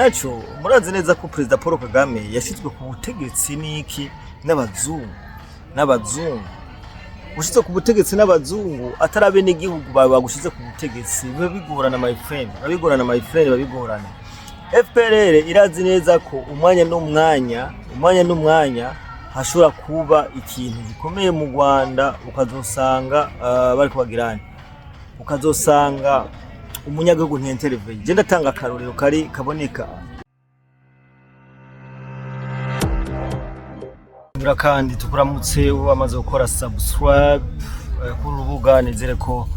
Naco murazi neza ko Perezida Paul Kagame yashizwe ku butegetsi n'iki? N'abazungu. N'abazungu. Ushitse ku butegetsi n'abazungu, atari abenegihugu bawe bagushize ku butegetsi, biba bigorana, my friend, biba bigorana, my friend, biba bigorana. FPR irazi neza ko umwanya n'umwanya, umwanya n'umwanya hashobora kuba ikintu gikomeye mu Rwanda, ukazosanga bariko bagirana, ukazosanga umunyagihugu ntiyentereveye. Je ndatanga akarorero kari kaboneka. Kandi tukuramutse wamaze gukora subscribe kuri urubuga. Nizere ko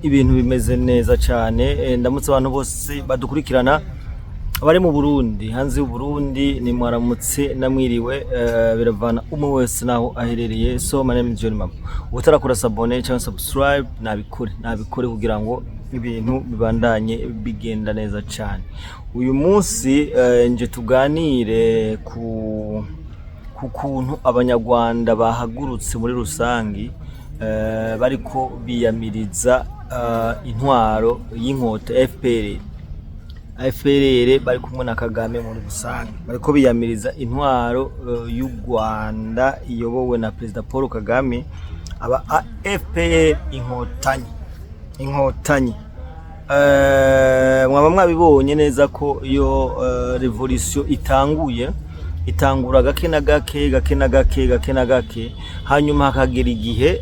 ibintu bimeze neza cyane. Ndamutse abantu bose badukurikirana abari mu Burundi, hanze y'u Burundi, ni mwaramutse namwiriwe, biravana umwe wese naho aherereye. So my name is John Mamo. Utarakora s'abonner cyangwa subscribe, nabikore, nabikore kugira ngo ibintu bibandanye bigenda neza cyane. Uyu munsi nje tuganire ku kuntu Abanyarwanda bahagurutse muri rusangi, bariko biyamiriza intwaro y'inkota FPR. FPR bari kumwe na Kagame muri rusange bariko biyamiriza intwaro y'u Rwanda iyobowe na Perezida Paul Kagame. Aba FPR Inkotanyi, Inkotanyi, mwaba mwabibonye neza ko iyo revolution itanguye, itangura gake na gake, gake na gake, gake na gake, hanyuma hakagera igihe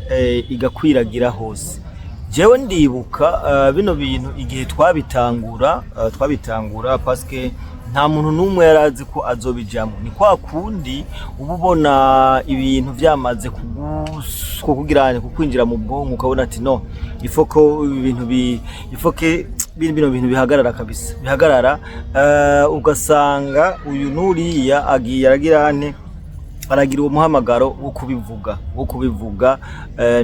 igakwiragira hose. Jewe ndibuka bino bintu igihe twabitangura, paske nta muntu n'umwe yari azi ko azobijamwo. Ni kwa kundi uba ubona ibintu vyamaze kukugira kukwinjira mu bwonko, ukabona ati: "No, ifo ko ibintu bi ifo ke bino bintu bihagarara kabisa, bihagarara." Ugasanga uyu nuriya agiye aragira ane, aragira uwo muhamagaro wo kubivuga.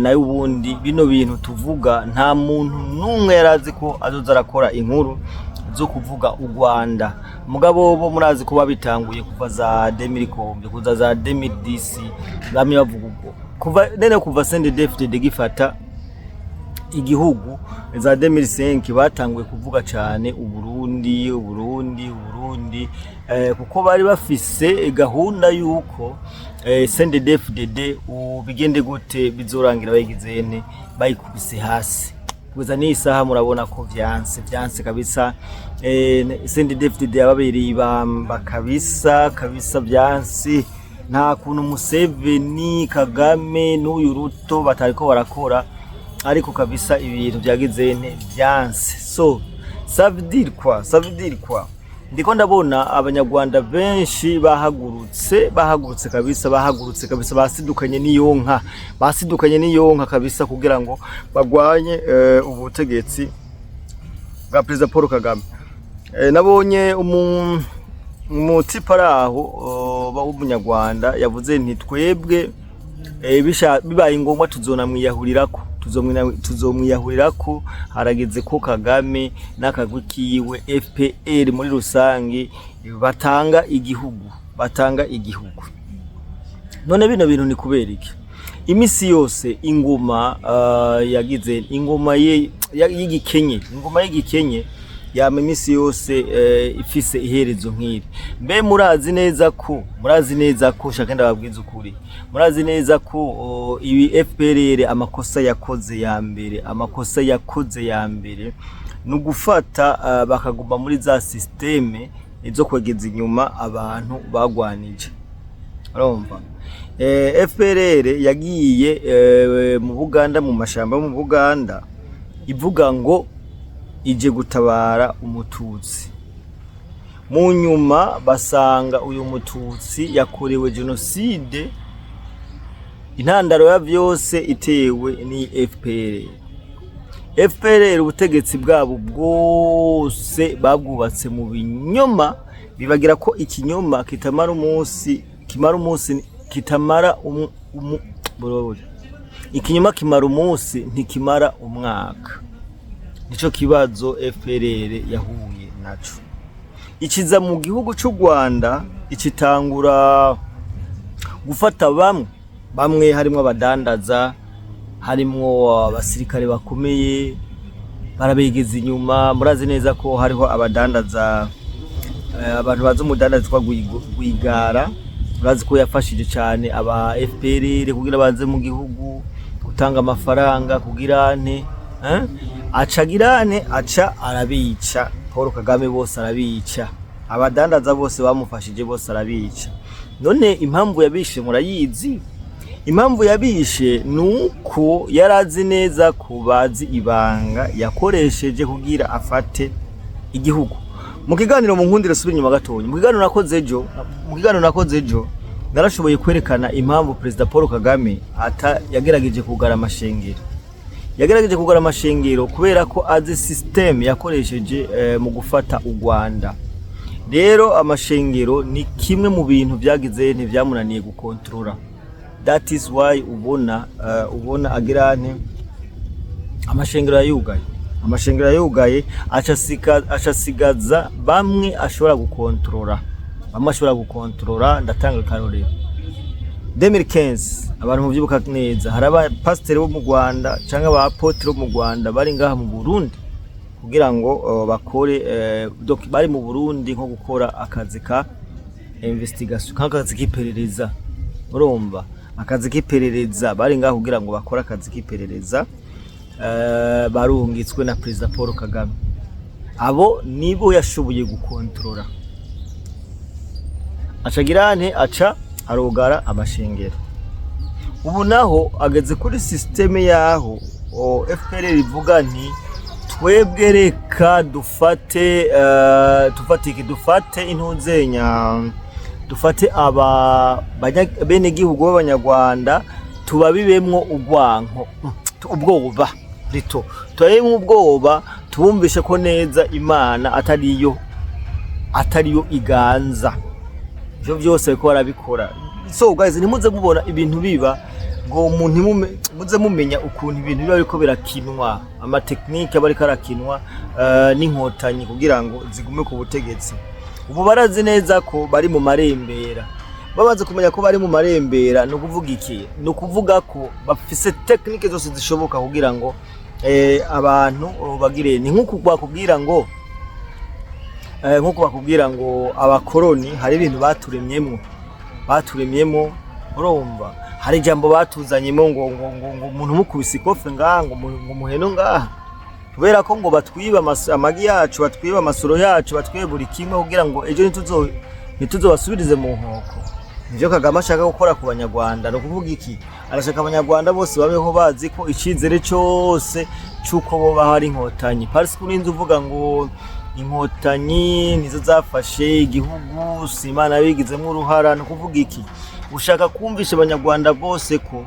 Nayo ubundi bino bintu tuvuga, nta muntu n'umwe yari azi ko azoza arakora inkuru zo kuvuga u Rwanda. Mugabo bo murazi ko babitanguye kuva za 2000, kuza za 2010, bamwe bavuga ubwo kuva nene, kuva CNDD-FDD gifata igihugu za 2005, batanguye kuvuga cyane Uburundi, Uburundi, Uburundi, kuko bari bafise gahunda yuko CNDD-FDD ubigende gute bizorangira bayigize ene, bayikubise hasi. Kugeza n'iyi saha murabona ko vyanse, vyanse kabisa. CNDD-FDD yababereye ibamba kabisa kabisa, vyanse. Nta kuntu Museveni, Kagame n'uyu Ruto batariko barakora, ariko kabisa ibintu byagize nte, vyanse. So ça veut dire quoi? Ça veut dire quoi? Ndiko ndabona Abanyarwanda benshi bahagurutse, bahagurutse kabisa, bahagurutse kabisa, basidukanye n'iyonka, basidukanye n'iyonka kabisa, kugira ngo bagwanye ubutegetsi bwa Perezida Paul Kagame. Nabonye umutipa ari aho w'Umunyarwanda yavuze nti: "Twebwe bibaye ngombwa tuzonamwiyahurirako, tuzomwiyahurirako. Harageze ko Kagame n'akagwi kiwe FPR muri rusange batanga igihugu, batanga igihugu." None bino bintu ni kubera iki? Imisi yose ingoma yagize ingoma ye y'igikenye, ingoma y'igikenye yama imisi yose ifise iherezo nk'iri. Mbe murazi neza ko shaka ndababwiza ukuri, murazi neza ko ibi FPR amakosa yakoze ya mbere, amakosa yakoze ya mbere ni ugufata bakaguma muri za système zo kwegeza inyuma abantu bagwanije. Urumva, FPR yagiye mu Buganda, mu mashamba yo mu Buganda, ivuga ngo ije gutabara Umututsi. Mu nyuma basanga uyu Mututsi yakorewe jenoside, intandaro ya vyose itewe ni FPR. FPR ubutegetsi bwabo bwose babwubatse mu binyoma, bibagira ko ikinyoma kitamara umunsi, kimara umunsi, kitamara burori. Ikinyoma kimara umunsi, ntikimara umwaka. Nico kibazo FPR yahuye naco. Ikiza mu gihugu c'u Rwanda, ikitangura gufata bamwe bamwe, harimwo abadandaza, harimwo abasirikare bakomeye, barabegeza inyuma. Murazi neza ko hariho abadandaza. Abantu bazi umudandaza witwa Rwigara, urazi ko yafashije cyane aba FPR kugira baze mu gihugu, gutanga amafaranga kugira nte, eh? Aca girane, aca arabica. Paul Kagame bose arabica, abadandaza bose bamufashije bose arabica. None impamvu yabishe murayizi. Impamvu yabishe ni uko yarazi neza ko bazi ibanga yakoresheje kugira afate igihugu. Mu kiganiro, mu nkundire subira inyuma gatonya, mu kiganiro nakoze ejo narashoboye kwerekana impamvu Perezida Paul Kagame ata yagerageje kugara amashengero. Yagerageje kugara amashengero kubera ko azi system yakoresheje mu gufata u Rwanda. Rero amashengero ni kimwe mu bintu byagize ntivyamunaniye gukontorora. That is why ubona agirante amashengero yayugaye, amashengero yayugaye, aca asigaza bamwe ashobora gukontorora, bamwe ashobora gukontorora. Ndatanga akarorero: 2015, abantu muvyibuka neza, hari abapasiteri bo mu Rwanda canke aba apôtres bo mu Rwanda bari ngaha mu Burundi kugira ngo bakore, donc bari mu Burundi nko gukora akazi ka investigation, k'akazi k'iperereza. Urumva, akazi k'iperereza, bari ngaha kugira ngo bakore akazi k'iperereza, barungitswe na Perezida Paul Kagame. Abo nibo yashoboye gukontorora, aca girante, aca arugara amashengero. Ubu naho ageze kuri système yaho FPR ivuga nti: "Twebwe reka dufate, dufate iki? Dufate intuzenya, dufate aba bene gihugu b'Abanyarwanda, tubabibemwo urwanko, ubwoba rito, tubabibemwo ubwoba, tubumvishe ko neza Imana atariyo iganza." Ivyo byose bariko barabikora. So guys, ntimuze mubona ibintu biba ngo umuntu muze mumenya ukuntu ibintu biba biriko birakinwa, ama techniques aba ariko arakinwa n'Inkotanyi kugira ngo zigume ku butegetsi. Ubu barazi neza ko bari mu marembera. Bamaze kumenya ko bari mu marembera, ni ukuvuga iki? Ni ukuvuga ko bafise techniques zose zishoboka kugira ngo abantu, oh, bagire ni nk'uku bakubwira ngo nk'uko bakubwira ngo abakoroni hari ibintu baturemyemo. Urumva, hari ijambo batuzanyemo ngo umuntu mukubise ikofe ngaha, ngo muheno ngaha, kubera ko ngo batwiba amagi yacu, batwiba amasoro yacu, batwibe buri kimwe kugira ngo ejo ntituzobasubirize mu nkoko. Nivyo Kagame ashaka gukora ku Banyarwanda. Ni ukuvuga iki? Arashaka Abanyarwanda bose babeho bazi ko icizere cose c'uko boba hari Inkotanyi, parce que urinze uvuga ngo Inkotanyi nizo zafashe igihugu, si Imana yabigizemwo uruhara. Ni ukuvuga iki? Ushaka kumvisha Abanyarwanda bose ko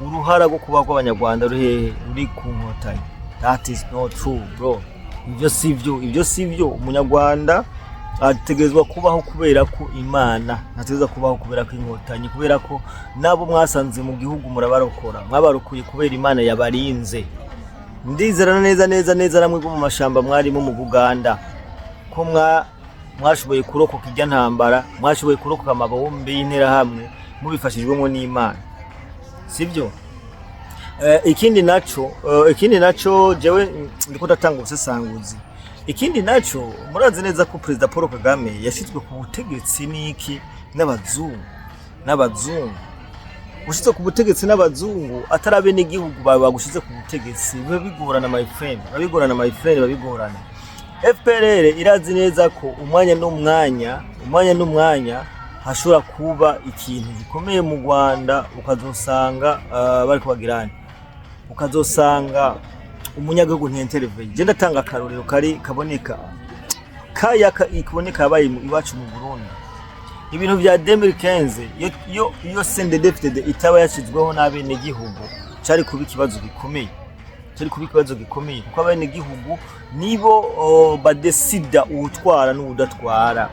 uruhara rwo kubaho kw'Abanyarwanda ruri hehe? Ruri ku Nkotanyi. That is not true, bro. Ibyo sivyo, ibyo sivyo. Umunyarwanda ategerezwa kubaho kubera ko Imana, ntategerezwa kubaho kubera ko Inkotanyi, kubera ko nabo mwasanze mu gihugu murabarokora, mwabarokoye kubera Imana yabarinze. Ndizera neza neza neza namwe bwo mu mashamba mwarimo mu Buganda ko mwashoboye kurokoka irya ntambara, mwashoboye kurokoka amabombe y'Interahamwe mubifashijwemo n'Imana, sibyo? Ikindi naco jewe ndiko ndatanga ubusesanguzi. Ikindi naco, murazi neza ko Perezida Paul Kagame yashizwe ku butegetsi n'iki? N'abazungu. N'abazungu. Ushize ku butegetsi n'abazungu, atari abenegihugu bawe bagushize ku butegetsi, biba bigorana, my friend, biba bigorana, my friend, biba bigorana. FPR irazi neza ko umwanya n'umwanya hashobora kuba ikintu gikomeye mu Rwanda, ukazosanga bariko bagirana, ukazosanga umunyagihugu ntiyentereveye. Je ndatanga akarorero kari kaboneka, kaya kaboneka yabaye iwacu mu Burundi, ibintu vya 2015. Iyo CNDD-FDD itaba yashizweho n'abenegihugu, cari kuba ikibazo gikomeye, cari kuba ikibazo gikomeye, kuko abenegihugu nibo, oh, badesida uwutwara n'uwudatwara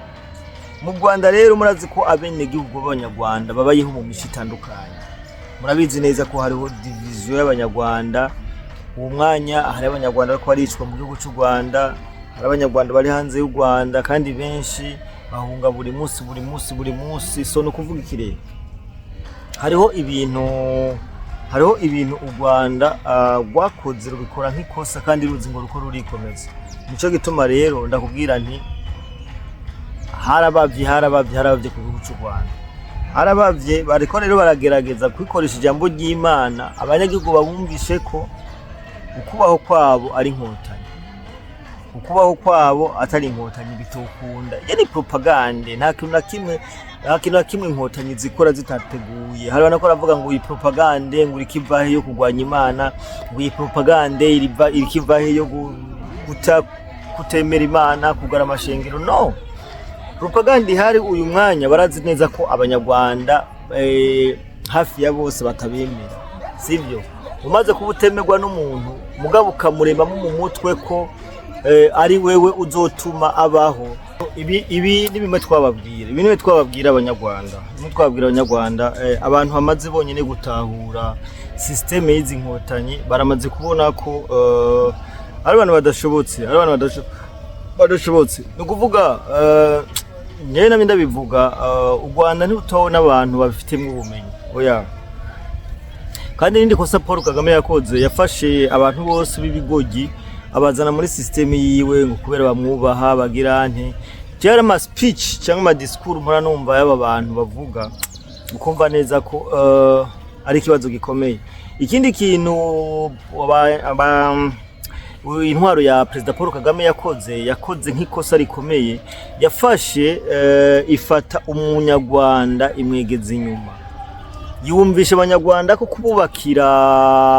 mu Rwanda. Rero murazi ko abenegihugu b'Abanyarwanda babayeho mu mico itandukanye. Murabizi neza ko hariho division y'Abanyarwanda. Uwo mwanya hari Abanyarwanda bariko baricwa mu gihugu cy'u Rwanda, hari Abanyarwanda bari hanze y'u Rwanda, kandi benshi bahunga buri munsi, buri munsi, buri munsi. So ni ukuvuga iki rero? Hariho ibintu u Rwanda rwakoze, rubikora nk'ikosa kandi ruzi ngo ruko rurikomeza. Nico gituma rero ndakubwira nti Harabavye, harabavye, harabavye ku gihugu c'u Rwanda, harabavye. Bariko rero baragerageza kwikoresha ijambo ry'Imana, abanyagihugu babumvishe ko ukubaho kwabo ari Inkotanyi, ukubaho kwabo atari Inkotanyi bitokunda. Iyo ni propagande. Nta kintu na kimwe, nta kintu na kimwe Inkotanyi zikora zitateguye. Hari abantu baravuga ngo iyi propagande ngo irikivahe yo kurwanya Imana, ngo iyi propagande irikivahe yo guta kutemera Imana, kugara amashengero. No propaganda ihari uyu mwanya, barazi neza ko Abanyarwanda hafi ya bose batabemera, sibyo? Umaze kuba utemerwa n'umuntu, mugabo ukamuremamo mu mutwe ko ari wewe uzotuma abaho. Ibi ni bimwe twababwira, ibi ni bimwe twababwira Abanyarwanda, bimwe twababwira Abanyarwanda. Abantu bamaze bonyine gutahura système y'izi Nkotanyi, baramaze kubona ko ari abantu badashobotse, ari abantu badashobotse. Ni ukuvuga njyewe nabyo ndabivuga, u Rwanda ntirutowe n'abantu babifitemo ubumenyi, oya. Kandi n'irindi kosa Paul Kagame yakoze, yafashe abantu bose b'ibigogi abazana muri système yiwe ngo kubera bamwubaha, bagira nte. Jewe ama speech cyangwa ama discours mpora numva y'aba bantu bavuga, ukumva neza ko ari ikibazo gikomeye. Ikindi kintu intwaro ya Perezida Paul Kagame yakoze nk'ikosa rikomeye, yafashe ifata Umunyarwanda imwegeza inyuma, yumvisha Abanyarwanda ko kububakira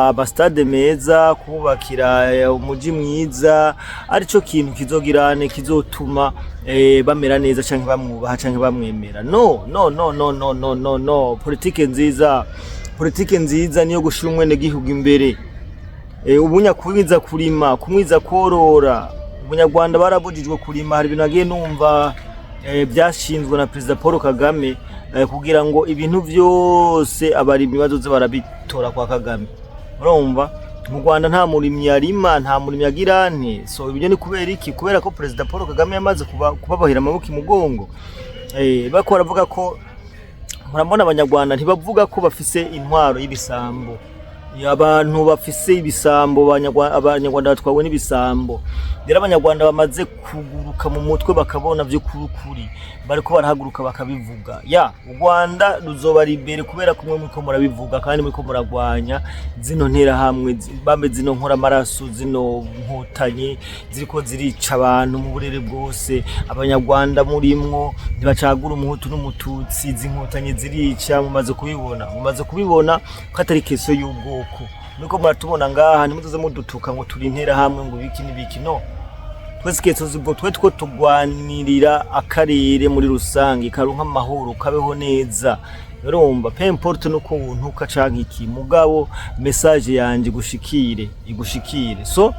amasitade meza, kububakira umuji mwiza arico kintu kizogirane kizotuma bamera neza canke bamwubaha canke bamwemera. No, no, no, no, no, no, no, no. Politike nziza, politike nziza niyo gushira umwenegihugu imbere. Ubunya kumwiza kurima, kumwiza korora. Ubunyarwanda barabujijwe kurima. Hari ibintu nagiye numva byashinzwe na Perezida Paul Kagame kugira ngo ibintu vyose abarimyi bazoze barabitora kwa Kagame. Urumva mu Rwanda nta murimyi arima, nta murimyi agira nte. So ibyo ni kubera iki? Kubera ko Perezida Paul Kagame yamaze kubabohera amaboko imugongo. Bako baravuga ko murabona Abanyarwanda ntibavuga ko bafise intwaro y'ibisambo, abantu bafise ibisambo. Abanyarwanda batwawe n'ibisambo. Rero Abanyarwanda bamaze kuguruka mu mutwe, bakabona vy'ukuri, bariko barahaguruka bakabivuga. Ya u Rwanda ruzoba imbere kubera kumwe muriko murabivuga kandi muriko muragwanya zino nterahamwe, bambe zino nkoramaraso, zino Nkotanyi ziriko zirica abantu mu burere bwose. Abanyarwanda murimwo ntibacagura Umuhutu n'Umututsi, izi Nkotanyi zirica. Mumaze kubibona, mumaze kubibona ko atari question y'ubwoko. Niko muratubona ngaha, ntimuzoze mudutuka ngo turi interahamwe, ngo ibiki n'ibiki. No twese question z'ubwo, twe two tugwanirira akarere muri rusange karonka amahoro, kabeho neza. Urumva, peu importe nuko wuntuka canke iki, mugabo message yanje igushikire, igushikire. So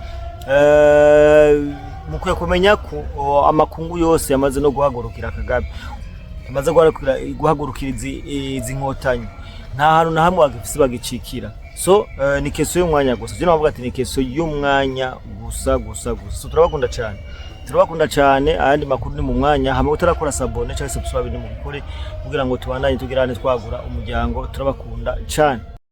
mukwiye kumenya ko amakungu yose yamaze no guhagurukira Kagame, yamaze guhagurukira izi Nkotanyi. Nta hantu na hamwe bagifise bagicikira. So ni question y'umwanya gusa. Je navuga ati ni question y'umwanya gusa, gusa, gusa. So turabakunda cyane, turabakunda cyane. Ayandi makuru ni mu mwanya. Hamwe utarakora s'abonner cyangwa subscribe, ni mu bikore kugira ngo tubandanye tugirane twagura umuryango. Turabakunda cyane.